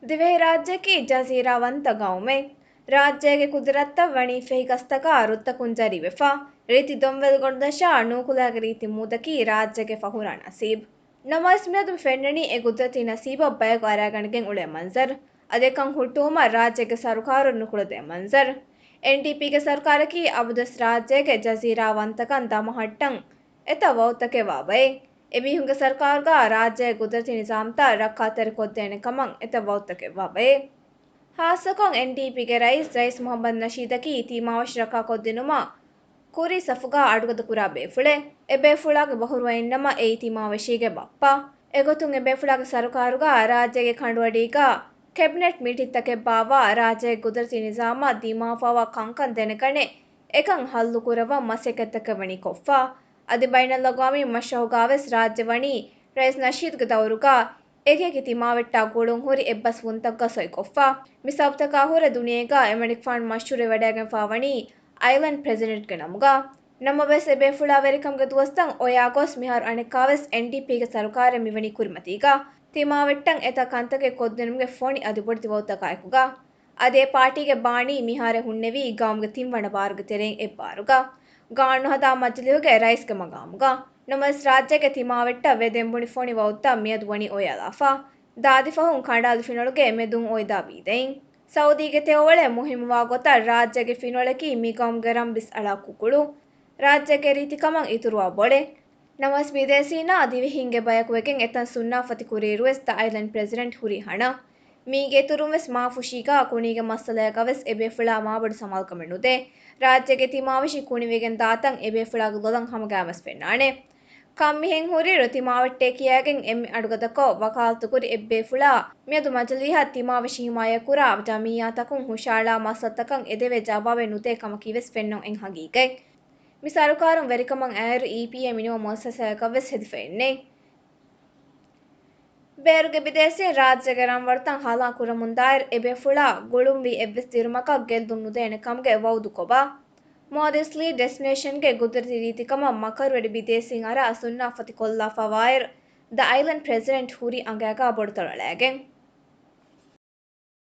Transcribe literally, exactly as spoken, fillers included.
ދިވެހިރާއްޖެއަކީ ޖަޒީރާވަންތަ ގައުމެއް. ރާއްޖޭގެ ކުދުރަތްތައް ވަނީ ފެހި ގަސްތަކާ ރުއްތަކުން ޖަރީވެފަ. ރީތި ދޮންވެލި ގޮނޑުދަށާ ނޫކުލައިގެ ރީތި މޫދަކީ ރާއްޖޭގެ ފަހުރާ ނަސީބު. ނަމަވެސް މިއަދު ފެންނަނީ އެ ގުދުރަތީ ނަސީބަށް ބަޔަކު އަރާގަނެގެން އުޅޭ މަންޒަރު. އަދި އެކަން ހުއްޓުވުމަށް ރާއްޖޭގެ ސަރުކާރުން ނުކުޅެދޭ މަންޒަރު. އެންޑީޕީގެ ސަރުކާރަކީ އަބަދުވެސް ރާއްޖޭގެ ޖަޒީރާވަންތަކަން ދަމަހައްޓަން އެތައް ވަގުތުތަކެއް ވާ ބައެއް. އެމީހުންގެ ސަރުކާރުގަ ރާއްޖޭގެ ގުދުރަތީ ނިޒާމްތައް ރައްކާތެރިކޮށްދޭނެ ކަމަށް އެތައް ވަގުތުތަކެއް ވާ ބައެއް. ހާއްސަކޮށް އެންޑީޕީގެ ރައީސް، ރައީސް މުހައްމަދު ނަޝީދަކީ ތިމާވެށި ރައްކާކޮށްދިނުމަށް ކުރީ ސަފުގަ އަޑުގަދަކުރާ ބޭފުޅެއް. އެބޭފުޅާގެ ބަހުރުވައިންނަމަ އެއީ ތިމާވެށީގެ ބައްޕަ. އެގޮތުން އެބޭފުޅާގެ ސަރުކާރުގަ ރާއްޖޭގެ ކަނޑުއަޑީގަ ކެބިނެޓް މީޓިންތަކެއް ބާއްވާ ރާއްޖޭގެ ގުދުރަތީ ނިޒާމަށް ދިމާވާ ކަންކަން ދެނެގަނެ، އެކަން ހައްލުކުރައްވަން މަސައްކަތްތަކެއް ވަނީ ކޮށްފަ. އަދި ބައިނަލްއަގްވާމީ މަށަހުގަވެސް ރާއްޖެ ވަނީ ރައީސް ނަޝީދުގެ ދައުރުގަ އެކިއެކި ތިމާވެއްޓާ ގުޅުންހުރި އެއްބަސްވުންތަކުގަ ސޮއިކޮށްފަ. މި ސަބަބުތަކާ ހުރެ ދުނިޔޭގަ އެމަނިކުފާނު މަޝްހޫރުވެވަޑައިގެންފާ ވަނީ އައިލެންޑް ޕްރެޒިޑެންޓްގެ ނަމުގަ. ނަމަވެސް އެބޭފުޅާ ވެރިކަމުގެ ދުވަސްތައް އޮޔާގޮސް މިހާރު އަނެއްކާވެސް އެންޑީޕީގެ ސަރުކާރެއް މިވަނީ ކުރިމަތީގަ ތިމާވެއްޓަން އެތައް ކަންތަކެއް ކޮށްދިނުމުގެ ފޮނި އަދި ބޮޑެތި ވަގުތުތަކާއެކުގަ. އަދި އެ ޕާޓީގެ ބާނީ މިހާރެ ހުންނެވީ ގައުމުގެ ތިންވަނަ ބާރުގެ ތެރެއިން އެއްބާރުގަ، ގާނޫނުހަދާ މަޖިލީހުގެ ރައީސްގެ މަގާމުގަ. ނަމަވެސް ރާއްޖޭގެ ތިމާވެއްޓަށް ވެދެން ބުނި ފޮނި ވަގުތުތައް މިއަދު ވަނީ އޮޔާލާފަ. ދާދި ފަހުން ކަނޑާލު ފިނޮޅުގެ މެދުން އޮތްދާ ވީދެއިން. ސައުދީގެ ތެޔޮއޮޅެއް މުހިއްމުވާ ގޮތަށް ރާއްޖޭގެ ފިނޮޅަކީ މި ގައުމުގެ ރަން ބިސްއަޅާ ކުކުޅު. ރާއްޖޭގެ ރީތިކަމަށް އިތުރުވާ ބޮޑެއް. ނަމަވެސް ބިދޭސީންނާ ދިވެހިންގެ ބަޔަކު ވެގެން އެތަން ސުންނާފަތި ކުރިއިރުވެސް ދަ އައިލެންޑް ޕްރެޒިޑެންޓް ހުރީ ހަނަ. މީގެ އިތުރުންވެސް މާފުށީގާ ކުނީގެ މައްސަލައިގަވެސް އެބޭފުޅާ މާބޮޑު ސަމާލުކަމެއް ނުދޭ. ރާއްޖޭގެ ތިމާވެށި ކުނިވެގެން ދާތަން އެބޭފުޅާގެ ލޮލަށް ހަމަގައިމަސް ފެންނާނެ. ކަން މިހެން ހުރިއިރު ތިމާވެއްޓޭ ކިޔައިގެން އެންމެ އަޑުގަދަކޮށް ވަކާލަތުކުރި އެއްބޭފުޅާ މިއަދު މަޖިލީހަށް ތިމާވެށި ހިމާޔަތްކުރާ ޖަމިއްޔާތަކުން ހުށައަޅާ މައްސަލަތަކަށް އެދެވޭ ޖަވާބެއް ނުދޭ ކަމަކީވެސް ފެންނަން އެއް ހަގީގަތް. މި ސަރުކާރުން ވެރިކަމަށް އައިއިރު އީޕީއޭ މިނިވަން މުއައްސަސާއަކަށްވެސް ހެދިފައެއްނެތް. ބޭރުގެ ބިދޭސީން ރާއްޖޭގެ ރަންވަރުތައް ހަލާ ކުރަމުންދާއިރު އެބޭފުޅާ ގުޅުންވީ އެއްވެސް ދިރުމަކަށް ގެއްލުން ނުދޭނެ ކަމުގެ ވައުދު ކޮބާ؟ މޯލްޑިވްސް ލީޑް ޑެސްޓިނޭޝަންގެ ގުދުރަތީ ރީތިކަމަށް މަކަރުވެރި ބިދޭސީން އަރާ ސުންނާފަތި ކޮށްލާފަވާއިރު، ދަ އައިލެންޑް ޕްރެޒިޑެންޓް ހުރީ އަނގައިގާ ބޮޑުތަޅު އަޅައިގެން.